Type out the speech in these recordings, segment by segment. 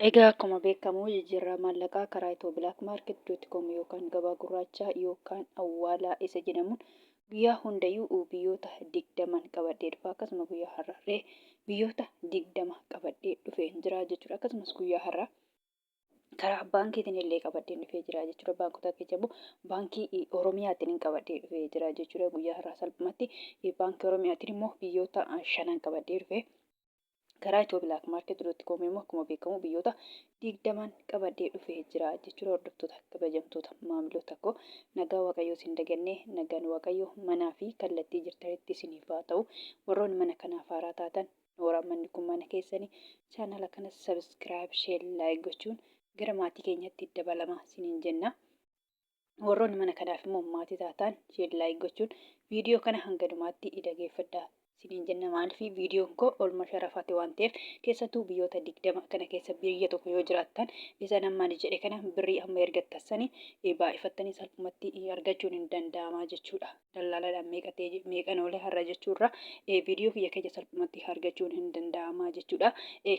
Egaa akkuma beekamu jijjiirraa maallaqaa karaa ethioblakmarket.com yookaan gabaa gurraachaa yookaan awwaalaa isa jedhamuun guyyaa hundayyuu biyyoota 20n qabadhee dhufa. Akkasuma guyyaa har'aallee biyyoota 20 qabadhee dhufeen jira jechuudha. Akkasumas guyyaa har'aa karaa baankiitiin illee qabadhee dhufee jira jechuudha. Baankota keessa immoo baankii Oromiyaatiin qabadhee dhufee jira jechuudha. Guyyaa har'aa salphumatti baankii Oromiyaatiin immoo biyyoota shanan qabadhee dhufe. Karaa ethioblakmarket.com immoo akkuma beekamu biyyoota 20n qabadhee dhufee jira jechuudha. Hordoftoota kabajamtoota maamiloota koo, nagaa Waaqayyoo isin dagannee, nagaan Waaqayyoo manaa fi kallattii jirtanitti isiniif haa ta'u. Warroonni mana kanaaf haaraa taatan, nooraan manni kun mana keessanii, chaanala kana subscribe, share, like gochuun gara maatii keenyatti dabalamaa isiniin jenna. Warroonni mana kanaaf immoo maatii taataan, share, like gochuun viidiyoo kana hanga dhumaatti dhageeffadhaa isiniin jenna. Maaliif? Viidiyoon koo oolmaa sharafaati waan ta'eef, keessattuu biyyoota 20 kana keessa biyya tokko yoo jiraattan, isa namni jedhe kana birrii amma ergattan sanii baay'ifattanii salphumatti argachuun hin danda'amaa jechuudha. Dallaalaadhaan meeqa ta'e, meeqan oolee har'a jechuurra, viidiyoo kiyya keessa salphumatti argachuun hin danda'amaa jechuudha.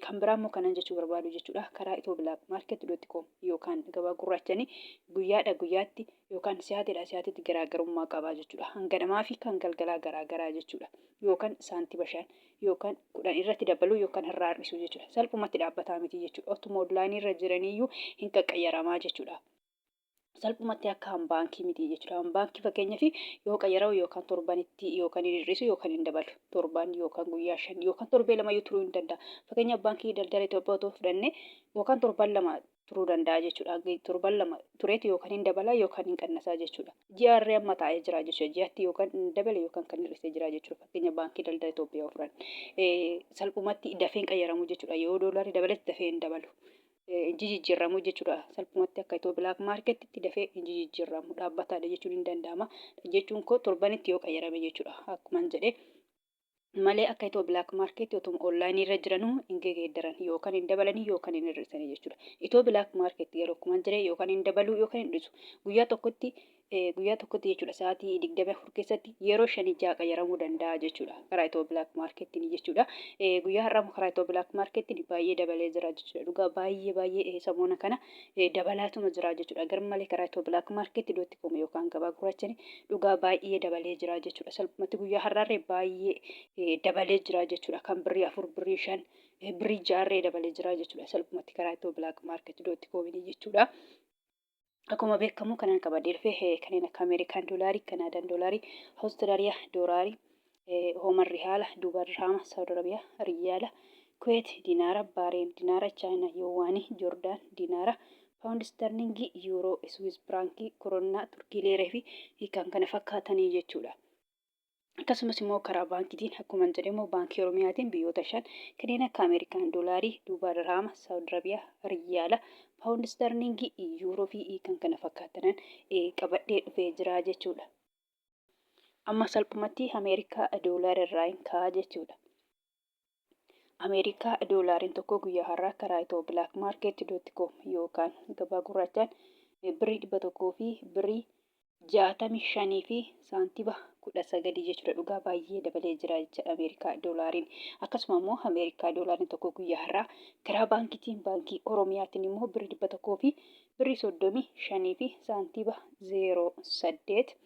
Kan biraa immoo kanan jechuu barbaadu jechuudha. Karaa ethioblakmarket.com yookaan gabaa gurraachanii guyyaadha guyyaatti yookaan si'aatiidha si'aatiitti garaagarummaa qabaa jechuudha. Hanga namaa fi kan galgalaa garaagaraa jechuudha. Yookaan saantiba 5 yookaan 10 irratti dabaluu yookaan irraa hir'isuu jechuudha. Salphumatti dhaabbataa miti jechuudha. Otuma onlaayinii irra jiraniyyuu hin qaqqayyaramaa jechuudha. Salphumatti akka han baankii miti jechuudha. Han baankii fakkeenyaaf yoo qayyaramu yookaan torbanitti yookaan hin hir'isu yookaan hin dabalu. Torban yookaan guyyaa 5 yookaan torbee lamayyuu turuu hin danda'a. Fakkeenyaaf baankii daldala Itoophiyaa otoo fudhanne yookaan torban 2 turuu danda'a jechuudha. Torban 2 tureetu yookaan hin dabalaa yookaan hin qannasaa jechuudha. Ji'a irree amma taa'ee jira jechuudha. Ji'atti yookaan hin dabale yookaan kan hir'isee jira jechuudha. Fakkeenya baankii daldala Itoophiyaa yoo fudhanne. Salphumatti dafee hin qayyaramu jechuudha. Yoo doolaarri dabaletti dafee hin dabalu. Hin jijjiirramu jechuudha. Salphumatti akka Ethio Black Marketitti dafee hin jijjiirramu. Dhaabbataadha jechuun hin danda'ama. Jechuun koo torbanitti yoo qayyarame jechuudha. Akkuman jedhe malee akka Ethio Black Market otuma onlaayinii irra jiranuu hin geeddaran, yookaan hin dabalanii yookaan hin hir'isanii jechuudha. Ethio Black Market yeroo akkuman jedhe yookaan hin dabaluu yookaan hin hir'isu. Guyyaa tokkotti jechuudha, sa'aatii 24 keessatti yeroo shanii ja'a qayyaramuu danda'a jechuudha. Karaa Ethio Black Marketiin jechuudha. Guyyaa har'aa karaa Ethio Black Marketiin baay'ee dabalee jira jechuudha. Dhugaa baay'ee baay'ee samoona kana dabalaatuma jira jechuudha. Gar malee karaa Ethio Black Market.com yookaan gabaa gurraachanii dhugaa baay'ee dabalee jira jechuudha. Salphumatti guyyaa har'aarree baay'ee dabalee jira jechuudha. Kan birrii 4, birrii 5, birrii ja'arree dabalee jira jechuudha. Salphumatti karaa Ethio Black Market.com jechuudha. Akkuma beekamu kanan qabadhee dhufe kanneen akka Ameerikaan doolaarii, Kanaadaan doolaarii, Awustiraaliyaa doolaarii, Ooman rihaala, Duubar dirhaama, Saawud Arabiyaa riyaala, Kuweet dinaara, Baareen dinaara, Chaayinaa yuwaanii, Joordaan dinaara, Paawundi sterlingii, Yuuroo, Iswiis firaankii, Koronnaa, Turkii leeree fi kan kana fakkaatanii jechuudha. Akkasumas immoo karaa baankiitiin akkuma jedhe immoo baankii Oromiyaatiin biyyoota shan kanneen akka Ameerikaan doolaarii, Duubaa dirhaama, Saawud Arabiyaa riyaala, Paawundi sterlingii, Yuuroo fi kan kana fakkaatanan qabadhee dhufee jira jechuudha. Amma salphumatti Ameerikaa doolaara irraa hin ka'a jechuudha. Ameerikaa doolaariin tokko guyyaa har'aa karaa Ethio Black Market.com yookaan gabaa gurraachaan birrii 100 fi birrii 65 fi saantiba 19 jechuudha. Dhugaa baay'ee dabalee jira jechuudha Ameerikaa doolaariin. Akkasuma immoo Ameerikaa doolaariin tokko guyyaa har'aa karaa baankiitiin, baankii Oromiyaatiin immoo birrii 100 fi birrii 35 fi saantiba 08.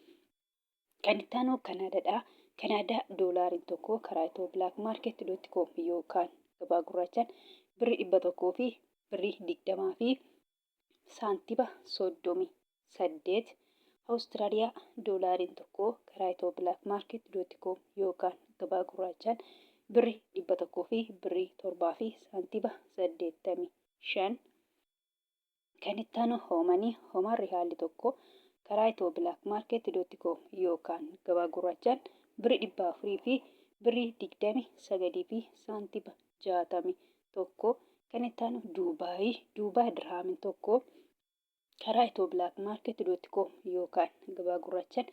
Kan itti aanu Kanaadaadha. Kanaadaa doolaariin tokko karaa Ethio Black Market.com yookaan gabaa gurraachaan birrii 100 fi birrii 20 fi saantiba 38. Awustiraaliyaa doolaariin tokko karaa Ethio Black Market.com yookaan gabaa gurraachaan birrii 100 fi birrii 7 fi saantiba 85. Kan itti aanu Oomanii, Oomaan rihaalli tokko karaa Ethio Black Market.com yookaan gabaa gurraachaan birrii 400 fi birrii 29 fi saantiba 61. Kan itti aanu Duubaayii, Duubaay dirhaamiin tokko karaa Ethio Black Market.com yookaan gabaa gurraachaan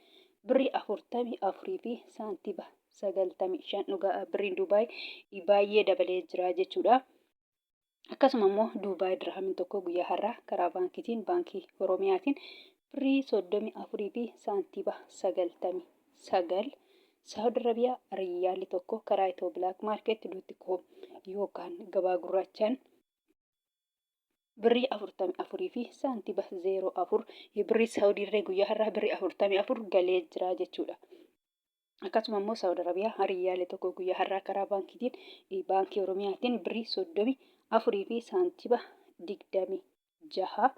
birrii 44 fi saantiba 95. Dhugaa birriin Duubaay baay'ee dabalee jira jechuudha. Akkasuma immoo Duubaay dirhaamiin tokko guyyaa har'aa karaa baankiitiin, baankii Oromiyaatiin birrii 34 fi saantiba 99. Saawud Arabiyaa riyyaalli tokko karaa Ethio Black Market.com yookaan gabaa gurraachaan Birrii 44 fi saantiba 04. Birrii Saawudii irree guyyaa har'aa birrii 44 galee jira jechuudha. Akkasuma immoo Saawud Arabiyaa riyyaalee tokko guyyaa har'aa karaa baankiitiin, baankii Oromiyaatiin birrii 34 fi saantiba 26.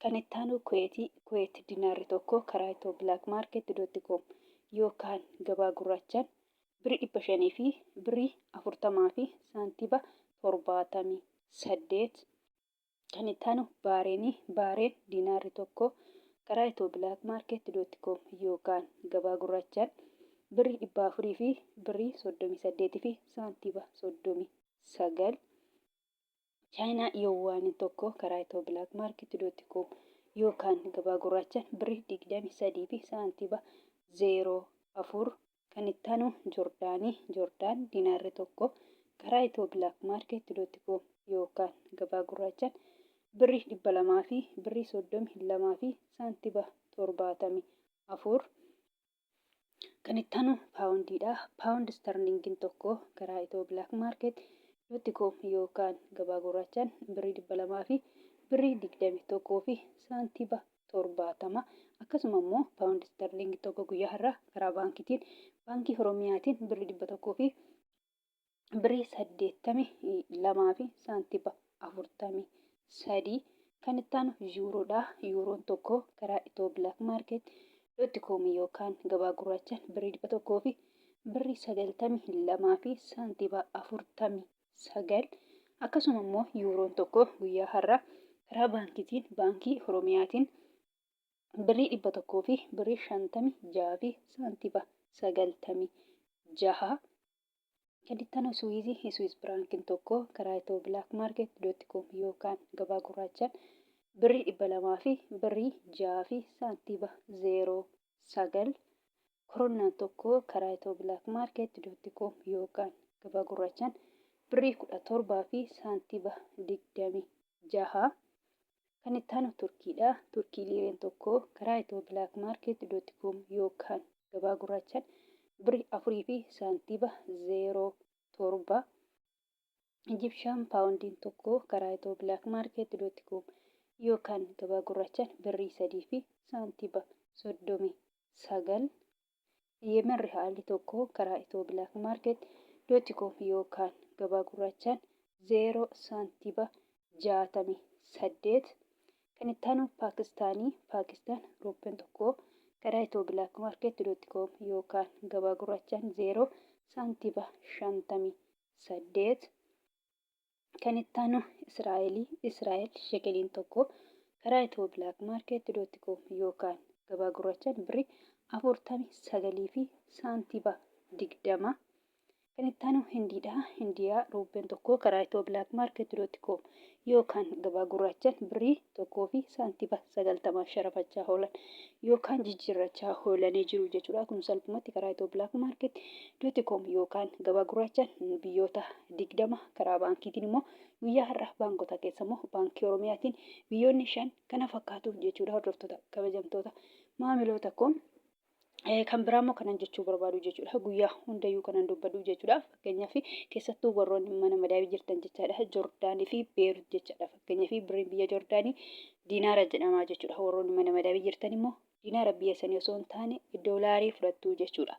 Kan itti aanu Kuweetii, Kuweet dinaarri tokko karaa Itoo Black Market dot com yookaan gabaa gurraachaan birrii 500 fi birrii 40 fi saantiba 78. Kan itti aanu Baareenii, Baareen dinaarri tokko karaa Itoo Black Market dot com yookaan gabaa gurraachaan birrii 400 fi birrii 38 fi saantiba 39. Chaayinaa Yowwaaniin tokko karaa Itoo Black Market dot com yookaan gabaa gurraachaan birrii 23 fi saantiba 04. Kan itti aanu Jordaanii, Jordaan dinaarri tokko karaa Itoo Black Market dot com yookaan gabaa gurraachaan birrii 200 fi birrii 32 fi saantiba 74. Kan itti aanu paawundiidha. Paawundi istarliingiin tokko karaa Itoo Black Market dot com yookaan gabaa gurraachaan birrii 200 fi birrii 21 fi saantiba 70. Akkasuma immoo paawundi istarliingii tokko guyyaa har'aa karaa baankiitiin, baankii Oromiyaatiin birrii 100 fi birrii 82 fi saantiba 43. Kan itti aanu yuuroodha. Yuuroon tokko karaa Itoo Black Market dot com yookaan gabaa gurraachaan birrii 100 fi birrii 92 fi saantiba 49. Akkasuma immoo yuuroon tokko guyyaa har'aa karaa baankiitiin, baankii Oromiyaatiin birrii 100 fi birrii 56 fi saantiba 96. Kan itti aanu Suwiizii, Suwiis biraankiin tokko karaa Itoo Black Market dot com yookaan gabaa gurraachaan birrii 200 fi birrii 6 fi saantiba 09. Koronnaan tokko karaa Itoo Black Market dot com yookaan gabaa gurraachaan birrii 17 fi saantiba 26. Kan itti aanu Turkiidha. Turkii liireen tokko karaa Itoo Black Market dot com yookaan gabaa gurraachaan birrii 4 fi saantiba 07. Ijibshaan paawundiin tokko karaa Itoo Black Market dot com yookaan gabaa gurraachaan birrii 3 fi saantiba 39. Yemen rihaalli tokko karaa Itoo Black Market dot com yookaan gabaa gurraachaan 0 saantiba 68. Kan itti aanu Paakistaanii, Paakistaan ruuppeen tokko karaa Itoo Black Market dot com yookaan gabaa gurraachaan 0 saantiba 58. Kan itti aanu Israa'elii, Israa'el shekeliin tokko karaa Itoo Black Market dot com yookaan gabaa gurraachaan birrii 49 fi saantiba 20. Kan itti aanu Hindiidha. Hindiyaa ruubbeen tokko karaa Itoo Black Market dot com yookaan gabaa gurraachaan birrii 1 fi saantiba 90 sharafachaa oolan yookaan jijjiirrachaa oolanii jiru jechuudha. Kun salphumatti karaa Itoo Black Market dot com yookaan gabaa gurraachaan biyyoota 20, karaa baankiitiin immoo guyyaa har'a baankota keessa immoo baankii Oromiyaatiin biyyoonni 5 kana fakkaatu jechuudha, hordoftoota kabajamtoota maamiloota koo. Kan biraa immoo kanan jechuu barbaadu jechuudha. Guyyaa hundayyuu kanan dubbadhu jechuudha. Fakkeenyaaf keessattuu warroonni mana madaamii jirtan jechaadha. Jordaanii fi Beerut jechaadha. Fakkeenyaaf birriin biyya Jordaanii diinaara jedhama jechuudha. Warroonni mana madaamii jirtan immoo diinaara biyya sanii osoo hin taane doolaarii fudhattu jechuudha.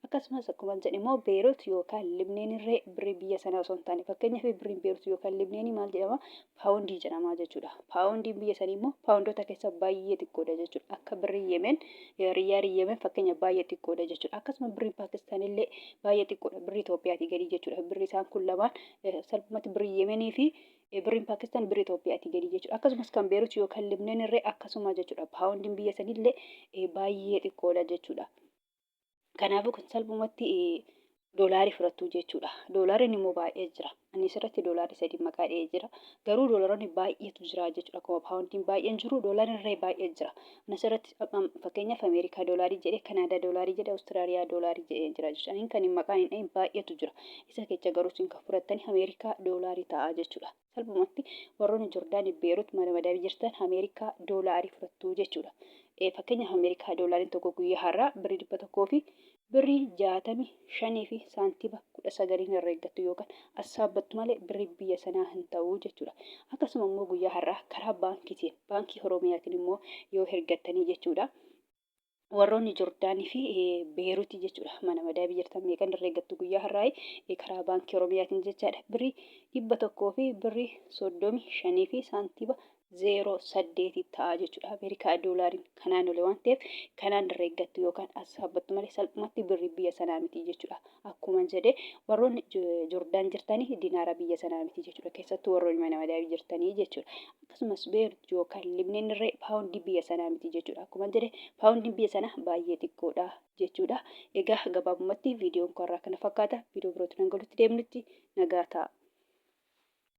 Akkasumas akkuma jedhe immoo Beerut yookaan Libneen irree birrii biyya sanaa osoo hin taane, fakkeenyaaf birriin Beerut yookaan Libneenii maal jedhama? Paawundii jedhama jechuudha. Paawundiin biyya sanii immoo paawundoota keessa baay'ee xiqqoodha jechuudha. Akka birrii Yemen, riyyaarii Yemen fakkeenya baay'ee xiqqoodha jechuudha. Akkasuma birriin Paakistaan illee baay'ee xiqqoodha. Birrii Itoophiyaatii gadi jechuudha. Birri isaan kun lamaan salphumatti birrii Yemenii fi birriin Paakistaan birrii Itoophiyaatii gadi jechuudha. Akkasumas kan Beerut yookaan Libneen irree akkasuma jechuudha. Paawundiin biyya sanii illee baay'ee xiqqoodha jechuudha. Kanaafuu kun salphumatti doolaarii fudhattu jechuudha. Doolaariin immoo baay'ee jira. Ani asirratti doolaarii 3 maqaa dha'ee jira. Garuu doolaaronni baay'eetu jira jechuudha. Akkuma paawundiin baay'een jiru doolaariin irree baay'ee jira. Ani asirratti fakkeenyaaf Ameerikaa doolaarii jedhee, Kanaadaa doolaarii jedhee, Awustiraaliyaa doolaarii jedhee jira jechuudha. Ani kan maqaan hin dhahin baay'eetu jira. Isa keessa garuu isin kan fudhattanii Ameerikaa doolaarii ta'a jechuudha. Salphumatti warroonni Jordaanii, Beerut mana madaamii jirtan Ameerikaa doolaarii fudhattu jechuudha. Fakkeenyaaf Ameerikaa doolaariin tokko guyyaa har'aa birrii 100 fi Birrii 65 fi saantima 19n herreeggattu yookaan assaabbattu malee birrii biyya sanaa hin ta'u jechuudha. Akkasuma immoo guyyaa har'aa karaa baankiitiin baankii Oromiyaatiin immoo yoo hergattanii jechuudha. Warroonni Jordaanii fi Beeruutii jechuudha. Mana madaabii jirtan meeqan herreeggattu guyyaa har'aa karaa baankii Oromiyaatiin jechaadha. Birrii 100 fi birrii 35 fi saantima 08 ta'a jechuudha. Ameerikaa doolaariin kanaan ole waan ta'eef kanaan herreeggattu yookaan as saabbattu malee salphumatti birrii biyya sanaa miti jechuudha. Akkuma jedhe warroonni Jordaan jirtanii dinaara biyya sanaa miti jechuudha. Keessattuu warroonni mana madaabii jirtanii jechuudha. Akkasumas Beerut yookaan Libneen irree paawundii biyya sanaa miti jechuudha. Akkuma jedhe paawundiin biyya sanaa baay'ee xiqqoodha jechuudha. Egaa gabaabumatti viidiyoon koo har'aa kana fakkaata. Viidiyoo birootti hanga walitti deemnutti nagaa ta'a.